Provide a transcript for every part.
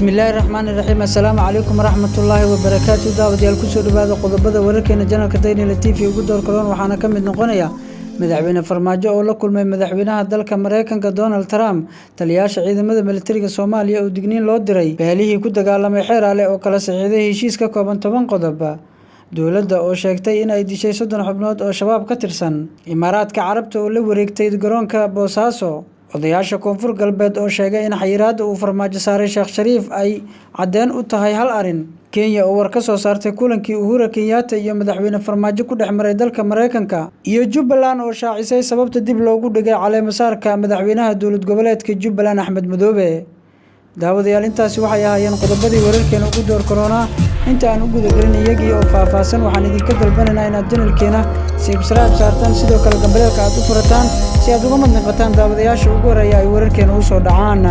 Bismillaahi raxmaani raxiim. Assalaamu calaykum waraxmatullaahi wabarakaatu. Daawadayaal, kusoo dhawaada qodobada wararkeena janalka Daynila TV ugu door karoon. Waxaana ka mid noqonaya Madaxweyne Farmaajo oo la kulmay madaxweynaha dalka Mareykanka Donald Trump, taliyayaasha ciidamada militariga Soomaaliya oo digniin loo diray, beelihii ku dagaalamay Xeeraale oo kala saxiixday heshiis ka kooban 10 qodob, dowladda oo sheegtay in ay dishay 30 xubnood oo Shabaab ka tirsan, Imaaraadka Carabta oo la wareegtay garoonka Boosaaso, odayaasha Koonfur Galbeed oo sheegay in xayiraadda uu Farmaajo saaray Sheekh Shariif ay caddeen u tahay hal arrin, Kenya oo war ka soo saartay kulankii Uhuru Kenyatta iyo Madaxweyne Farmaajo ku dhex maray dalka Mareykanka, iyo Jubbaland oo shaacisay sababta dib loogu dhigay caleemasaarka madaxweynaha dowlad goboleedka Jubbaland Axmed Madoobe. Daawadayaal, intaasi waxay ahaayeen qodobadii wararkeena ugu door karoonaa. Inta aan u gudagelin iyagii oo faahfaahsan, waxaan idinka dalbanaynaa inaad janalkeena subscribe saartaan, sidoo kale gambaleelka aad u furataan si aad uga madnaqataan daawadayaasha ugu horreeya ay wararkeena u soo dhacaan.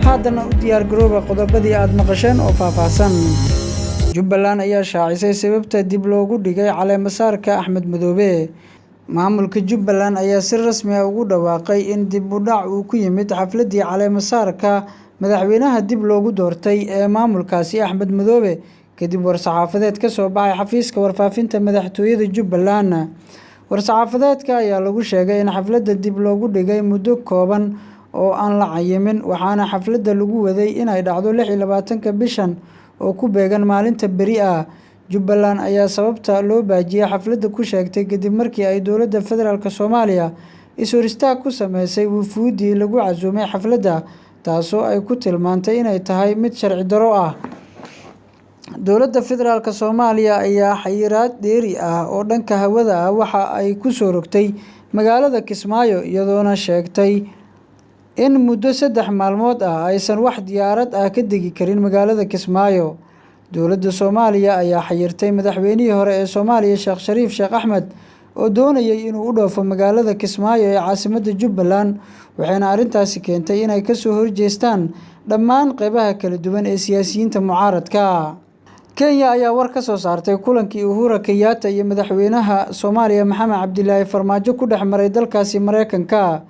Haddana u diyaar garooba qodobadii aad maqasheen oo faahfaahsan. Jubbaland ayaa shaacisay sababta dib loogu dhigay caleemasaarka Axmed Madoobe. Maamulka Jubbaland ayaa si rasmi ah ugu dhawaaqay in dib u dhac uu ku yimid xafladdii caleemasaarka madaxweynaha dib loogu doortay ee maamulkaasi Axmed Madoobe, kadib war-saxaafadeed ka soo baxay xafiiska warfaafinta madaxtooyada Jubbaland. War-saxaafadeedka ayaa lagu sheegay in xafladda dib loogu dhigay muddo kooban oo aan la cayimin, waxaana xafladda lagu waday inay dhacdo 26-ka bishan oo ku beegan maalinta beri ah. Jubbaland ayaa sababta loo baajiyay xafladda ku sheegtay kadib markii ay dowladda federaalk Soomaaliya is-hor istaag ku sameysay wufuuddii lagu casuumay xafladda, taasoo ay ku tilmaantay inay tahay mid sharci darro ah. Dowladda federaalk Soomaaliya ayaa xayiraad dheeri ah oo dhanka hawada ah waxa ay ku soo rogtay magaalada Kismaayo, iyadoona sheegtay in muddo 3 maalmood ah aysan wax diyaarad ah ka degi karin magaalada Kismaayo. Dowladda Soomaaliya ayaa xayirtay madaxweynihii hore ee Soomaaliya Sheekh Shariif Sheekh Axmed oo doonayay inuu u dhoofo magaalada Kismaayo ee caasimadda Jubbaland, waxayna arrintaasi keentay inay ka soo horjeestaan dhammaan qeybaha kala duwan ee siyaasiyiinta mucaaradka. Kenya ayaa war ka soo saartay kulankii Uhuru Kenyatta iyo madaxweynaha Soomaaliya Maxamed Cabdilaahi Farmaajo ku dhex maray dalkaasi Mareykanka.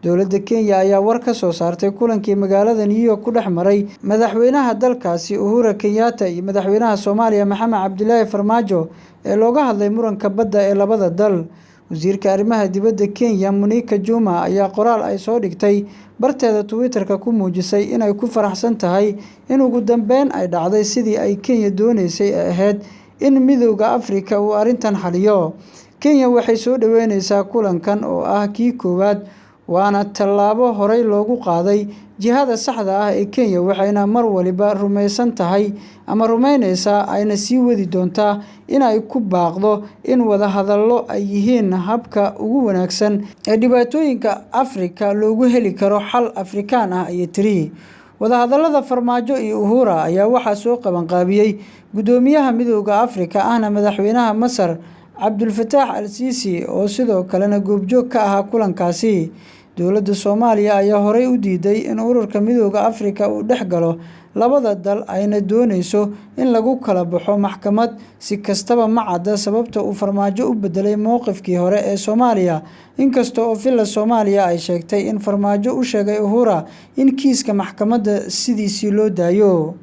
Dowladda Kenya ayaa war ka soo saartay kulankii magaalada New York ku dhex maray madaxweynaha dalkaasi Uhuru Kenyatta iyo madaxweynaha Soomaaliya Maxamed Cabdilaahi Farmaajo ee looga hadlay muranka badda ee labada dal. Wasiirka arrimaha dibadda Kenya Monica Juma ayaa qoraal ay soo dhigtay barteeda Twitter-ka ku muujisay inay ku faraxsan tahay in ugu dambeyn ay dhacday sidii ay Kenya dooneysay ee ahayd in Midowga Afrika uu arrintan xalliyo. Kenya waxay soo dhaweyneysaa kulankan oo ah kii koowaad, waana tallaabo horey loogu qaaday jihada saxda ah ee Kenya, waxayna mar waliba rumaysan tahay ama rumaynaysaa ayna sii wadi doontaa in ay ku baaqdo in wadahadallo ay yihiin habka ugu wanaagsan ee dhibaatooyinka Afrika loogu heli karo xal Afrikaan ah, ayay tiri. Wadahadallada Farmaajo iyo Uhuru ayaa waxaa soo qabanqaabiyey guddoomiyaha Midowga Afrika ahna madaxweynaha Masar Cabdulfataax Al-Siisi oo sidoo kalena goobjoog ka ahaa kulankaasi. Dowladda Soomaaliya ayaa horey u diiday in ururka Midowga Afrika uu dhex galo labada dal, ayna dooneyso in lagu kala baxo maxkamad. Si kastaba, ma cadda sababta uu Farmaajo u beddelay mowqifkii hore ee Soomaaliya, inkasta oo Villa Soomaaliya ay sheegtay in Farmaajo u sheegay Uhuru in kiiska maxkamadda sidiisii loo daayo.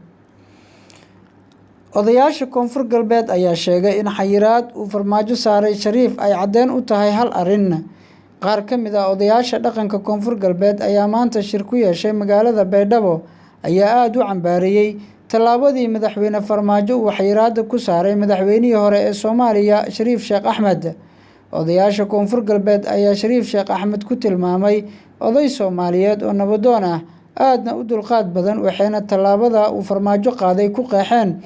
Odayaasha Koonfur Galbeed ayaa sheegay in xayiraad uu Farmaajo saaray Shariif ay caddeen u tahay hal arrin. Qaar ka mid ah odayaasha dhaqanka Koonfur Galbeed ayaa maanta shir ku yeeshay magaalada Baydhabo ayaa aad u cambaareeyay tallaabadii madaxweyne Farmaajo uu xayiraadda ku saaray madaxweynihii hore ee Soomaaliya Shariif Sheekh Axmed. Odayaasha Koonfur Galbeed ayaa Shariif Sheekh Axmed ku tilmaamay oday Soomaaliyeed oo nabadoon ah, aadna u dulqaad badan, waxayna tallaabada uu Farmaajo qaaday ku qeexeen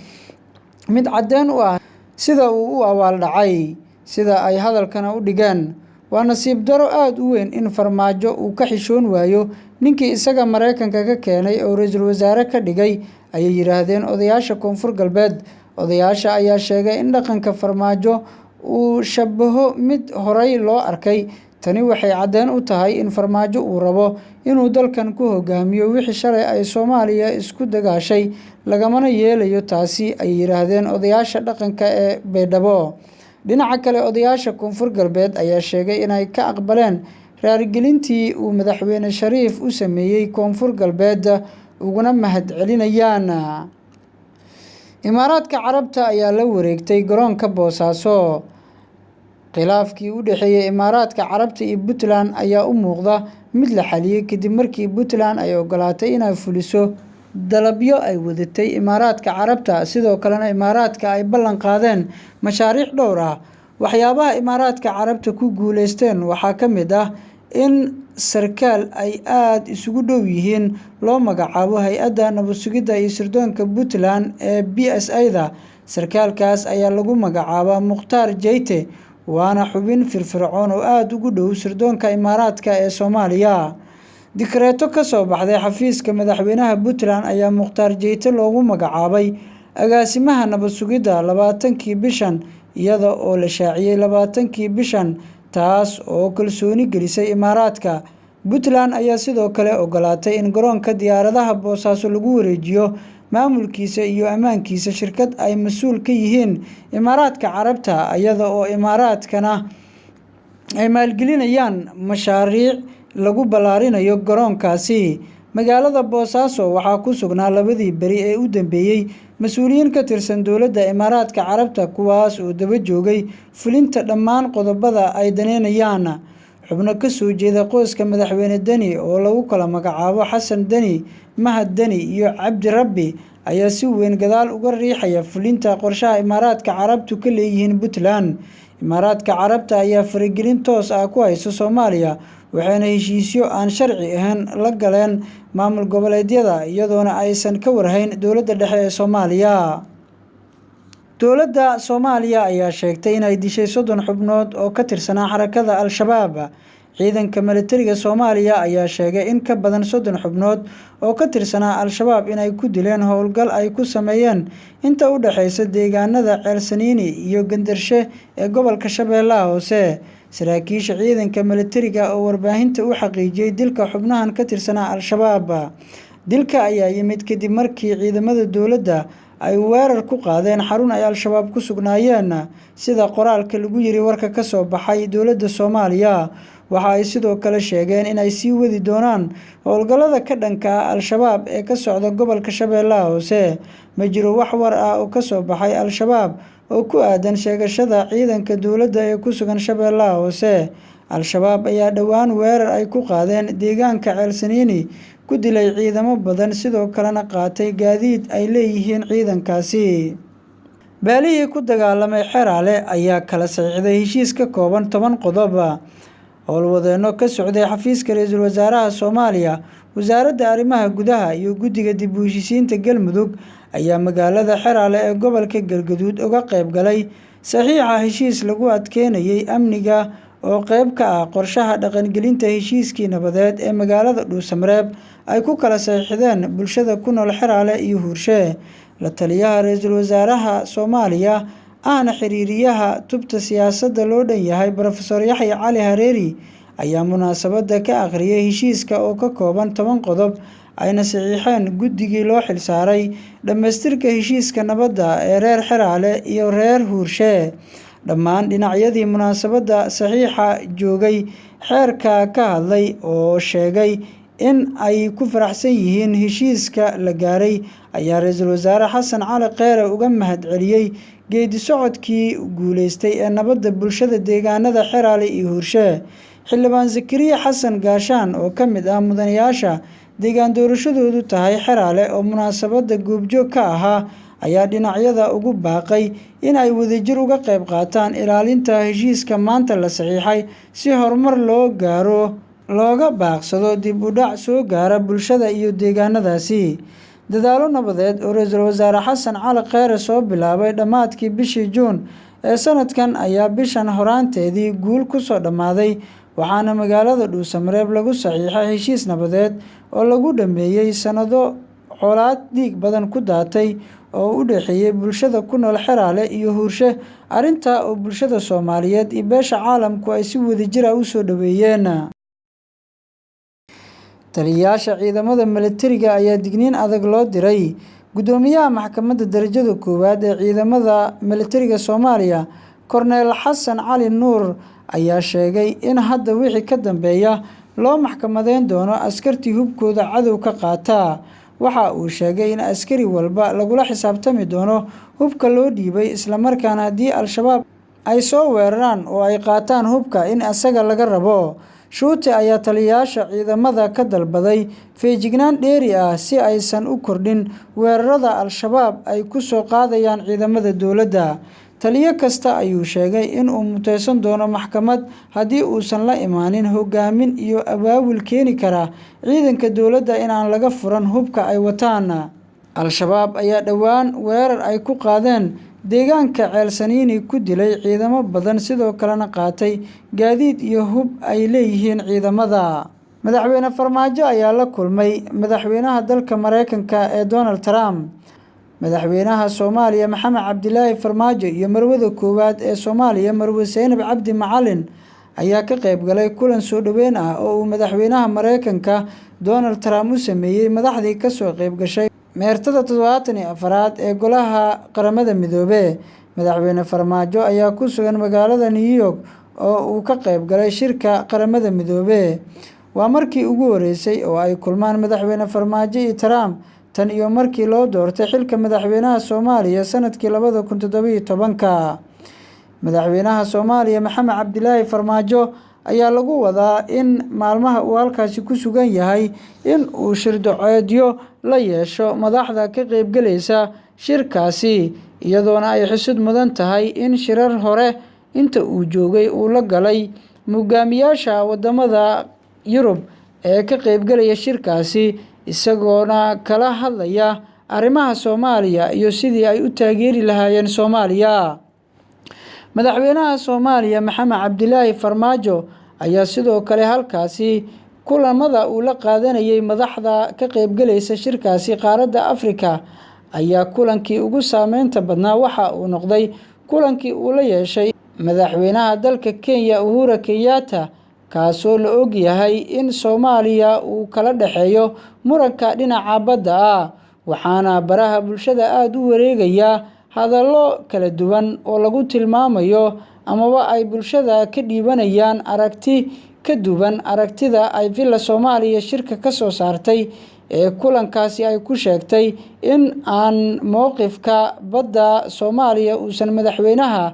mid caddeen u ah sida uu u awaal dhacay, sida ay hadalkana u dhigeen. Waa nasiib darro aad u weyn in Farmaajo uu ka xishoon waayo ninkii isaga Mareykanka ka keenay oo ra'iisul wasaare ka dhigay, ayay yiraahdeen odayaasha Koonfur Galbeed. Odayaasha ayaa sheegay in dhaqanka Farmaajo uu shabaho mid horey loo arkay. Tani waxay caddeen u tahay in Farmaajo uu rabo inuu dalkan ku hogaamiyo wixii shalay ay Soomaaliya isku dagaashay, lagamana yeelayo taasi, ayay yiraahdeen odayaasha dhaqanka ee Baydhabo. Dhinaca kale, odayaasha Koonfur Galbeed ayaa sheegay inay ka aqbaleen raarigelintii uu madaxweyne Shariif u sameeyey Koonfur Galbeed, uguna mahadcelinayaan. Imaaraadka Carabta ayaa la wareegtay garoonka Boosaaso. Khilaafkii u dhexeeyay Imaaraadka Carabta iyo Puntland ayaa u muuqda mid la xaliyay kadib markii Puntland ay ogolaatay inay fuliso dalabyo ay wadatay Imaaraadka Carabta, sidoo kalena Imaaraadka ay ballan qaadeen mashaariic dhowr ah. Waxyaabaha Imaaraadka Carabta ku guuleysteen waxaa ka mid ah in sarkaal ay aad isugu dhow yihiin loo magacaabo Hay'adda Nabad Sugidda iyo Sirdoonka Puntland ee PSI-da. Sarkaalkaas ayaa lagu magacaabaa Mukhtaar Jeyte, waana xubin firfircoon oo aad ugu dhow sirdoonka Imaaraadka ee Soomaaliya. Dikreeto ka soo baxday xafiiska madaxweynaha Puntland ayaa Mukhtaar Jeyte loogu magacaabay agaasimaha nabad sugidda 20kii bishan, iyada oo la shaaciyay 20kii bishan, taas oo kalsooni gelisay Imaaraadka. Puntland ayaa sidoo kale ogolaatay in garoonka diyaaradaha Boosaaso lagu wareejiyo maamulkiisa iyo ammaankiisa shirkad ay mas'uul ka yihiin Imaaraadka Carabta, iyada oo Imaaraadkana ay maalgelinayaan mashaariic lagu ballaarinayo garoonkaasi. Magaalada Boosaaso waxaa ku sugnaa labadii beri ee u dambeeyay mas'uuliyiin ka tirsan dowladda Imaaraadka Carabta, kuwaas oo daba joogay fulinta dhammaan qodobada ay daneynayaan. Xubno ka soo jeeda qoyska madaxweyne Deni oo lagu kala magacaabo Xasan Deni, Mahad Deni iyo Cabdi Rabbi ayaa si weyn gadaal uga riixaya fulinta qorshaha Imaaraadka Carabtu ka leeyihiin Puntland. Imaaraadka Carabta ayaa faragelin toos ah ku haysta Soomaaliya, waxayna heshiisyo aan sharci ahayn la galeen maamul goboleedyada, iyadoona aysan ka warhayn dowladda dhexe ee Soomaaliya. Dowladda Soomaaliya ayaa sheegtay inay dishay 30 xubnood oo ka tirsanaa xarakada Al-Shabaab. Ciidanka militariga Soomaaliya ayaa sheegay in ka badan 30 xubnood oo ka tirsanaa Al-Shabaab inay ku dileen howlgal ay ku sameeyeen inta u dhaxaysa deegaanada Ceelsaniini iyo Gandarshe ee gobolka Shabeellaha Hoose. Saraakiisha ciidanka militariga oo warbaahinta u xaqiijiyay dilka xubnahan ka tirsanaa Al-Shabaab. Dilka ayaa yimid kadib markii ciidamada dowladda ay weerar ku qaadeen xarun ay Al-Shabaab ku sugnaayeen, sida qoraalka lagu yiri warka ka soo baxay dowladda Soomaaliya. Waxa ay sidoo kale sheegeen in ay sii wadi doonaan howlgallada ka dhanka ah Al-Shabaab ee ka socda gobolka Shabeellaha Hoose. Ma jiro wax war ah oo ka soo baxay Al-Shabaab oo ku aadan sheegashada ciidanka dowladda ee ku sugan Shabeellaha Hoose. Al-Shabaab ayaa dhowaan weerar ay ku qaadeen deegaanka Ceelsaniini ku dilay ciidamo badan, sidoo kalena qaatay gaadiid ay leeyihiin ciidankaasi. Beelihii ku dagaalamay Xeraale ayaa kala saxiixday heshiis ka kooban 10 qodob. Howlwadeenno ka socday xafiiska ra'iisul wasaaraha Soomaaliya, wasaaradda arrimaha gudaha iyo guddiga dib u heshiisiinta Galmudug ayaa magaalada Xeraale ee gobolka Galgaduud uga qayb galay saxiixa heshiis lagu adkeynayay amniga oo qayb ka ah qorshaha dhaqangelinta heshiiskii nabadeed ee magaalada Dhuusamareeb ay ku kala saxiixdeen bulshada ku nool Xeraale iyo Huurshe. La taliyaha ra'iisul wasaaraha Soomaaliya ahna xiriiriyaha tubta siyaasadda loo dhan yahay Professor Yaxya Cali Hareeri ayaa munaasabadda ka akhriyay heshiiska oo ka kooban 10 qodob ayna saxiixeen guddigii loo xilsaaray dhammaystirka heshiiska nabadda ee reer Xeraale iyo reer Huurshe. Dhammaan dhinacyadii munaasabadda saxiixa joogay xeerka ka hadlay oo sheegay in ay ku faraxsan yihiin heshiiska la gaaray ayaa ra'iisul wasaare Xasan Cali Kheyre uga mahadceliyay geedi socodkii guuleystay ee nabadda bulshada deegaanada Xeraale iyo Huurshe. Xildhibaan Zakariya Xasan Gaashaan oo ka mid ah mudanayaasha deegaan doorashadoodu tahay Xeraale oo munaasabadda goobjoog ka ahaa ayaa dhinacyada ugu baaqay in ay wadajir uga qayb qaataan ilaalinta heshiiska maanta la saxiixay si horumar loo gaaro looga baaqsado dib u dhac soo gaara bulshada iyo deegaanadaasi. Dadaallo nabadeed oo ra'iisul wasaare Xasan Cali Kheyre soo bilaabay dhammaadkii bishii Juun ee sanadkan ayaa bishan horaanteedii guul ku soo dhammaaday, waxaana magaalada Dhuusamareeb lagu saxiixay heshiis nabadeed oo lagu dhameeyay sanado colaad dhiig badan ku daatay oo u dhexeeyay bulshada ku nool Xeraale iyo Huurshe, arrintaa oo bulshada Soomaaliyeed iyo beesha caalamku ay si wadajir ah u soo dhoweeyeen. Taliyayaasha ciidamada militariga ayaa digniin adag loo diray. Guddoomiyaha maxkamadda darajada koowaad ee ciidamada militariga Soomaaliya, Korneyl Xasan Cali Nuur, ayaa sheegay in hadda wixii ka dambeeya loo maxkamadeyn doono askartii hubkooda cadow ka qaata. Waxa uu sheegay in askari walba lagula xisaabtami doono hubka loo dhiibay, isla markaana haddii Al-Shabaab ay soo weeraraan oo ay qaataan hubka in asaga laga rabo. Shuute ayaa taliyayaasha ciidamada ka dalbaday feejignaan dheeri ah si aysan u kordhin weerarada Al-Shabaab ay ku soo qaadayaan ciidamada dowladda. Taliye kasta ayuu sheegay in uu muteysan doono maxkamad haddii uusan la imaanin hogaamin iyo abaabul keeni kara ciidanka dowladda in aan laga furan hubka ay wataan. Al-Shabaab ayaa dhowaan weerar ay ku qaadeen deegaanka Ceelsaniini ku dilay ciidamo badan, sidoo kalena qaatay gaadiid iyo hub ay leeyihiin ciidamada. Madaxweyne Farmaajo ayaa la kulmay madaxweynaha dalka Mareykanka ee Donald Trump. Madaxweynaha Soomaaliya Maxamed Cabdilaahi Farmaajo iyo marwada koowaad ee Soomaaliya Marwe Zeynab Cabdi Macalin ayaa ka qayb galay kulan soo dhoweyn ah oo uu madaxweynaha Mareykanka Donald Trump u sameeyay madaxdii ka soo qayb gashay meertada 74aad ee Golaha Qaramada Midoobay. Madaxweyne Farmaajo ayaa ku sugan magaalada New York oo uu ka qayb galay shirka Qaramada Midoobay. Waa markii ugu horeysay oo ay kulmaan Madaxweyne Farmaajo iyo Trump tan iyo markii loo doortay xilka madaxweynaha Soomaaliya sanadkii 2017. Madaxweynaha Soomaaliya Maxamed Cabdilaahi Farmaajo ayaa lagu wadaa in maalmaha uu halkaasi ku sugan yahay in uu shir doceedyo la yeesho madaxda ka qaybgalaysa shirkaasi, iyadoona ay xusud mudan tahay in shirar hore inta uu joogay uu la galay hogaamiyaasha wadamada Yurub ee ka qaybgalaya shirkaasi, isagoona kala hadlaya arrimaha Soomaaliya iyo sidii ay u taageeri lahaayeen Soomaaliya. Madaxweynaha Soomaaliya Maxamed Cabdilaahi Farmaajo ayaa sidoo kale halkaasi kulamada uu la qaadanayay madaxda ka qaybgalaysa shirkaasi qaaradda Afrika ayaa kulankii ugu saameynta badnaa waxa uu noqday kulankii uu la yeeshay madaxweynaha dalka Kenya Uhuru Kenyatta, kaasoo la og yahay in Soomaaliya uu kala dhexeeyo muranka dhinaca badda ah. Waxaana baraha bulshada aad u wareegaya hadallo kala duwan oo lagu tilmaamayo amaba ay bulshada ka dhiibanayaan aragti ka duwan aragtida ay Villa Soomaaliya shirka ka soo saartay ee kulankaasi ay ku sheegtay in aan mowqifka badda Soomaaliya uusan madaxweynaha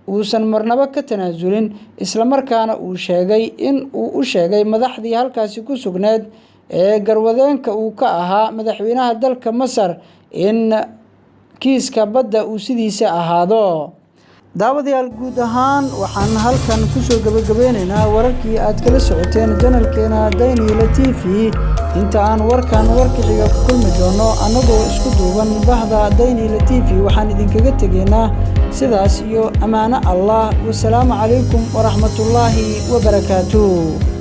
uusan marnaba ka tanaasulin, isla markaana uu sheegay in uu u sheegay madaxdii halkaasi ku sugneed ee garwadeenka uu ka ahaa madaxweynaha dalka Masar in kiiska badda uu sidiisa ahaado. Daawadayaal, guud ahaan waxaan halkan ku soo gabagabeynaynaa wararkii aad kala socoteen janalkeena Daynila TV. Inta aan warkan warkixiga ku kulmi doono annagoo isku duuban bahda Daynila TV, waxaan idinkaga tegaynaa sidaas iyo ammaano Allah. Wasalaamu calaykum waraxmatullaahi wabarakaatuh.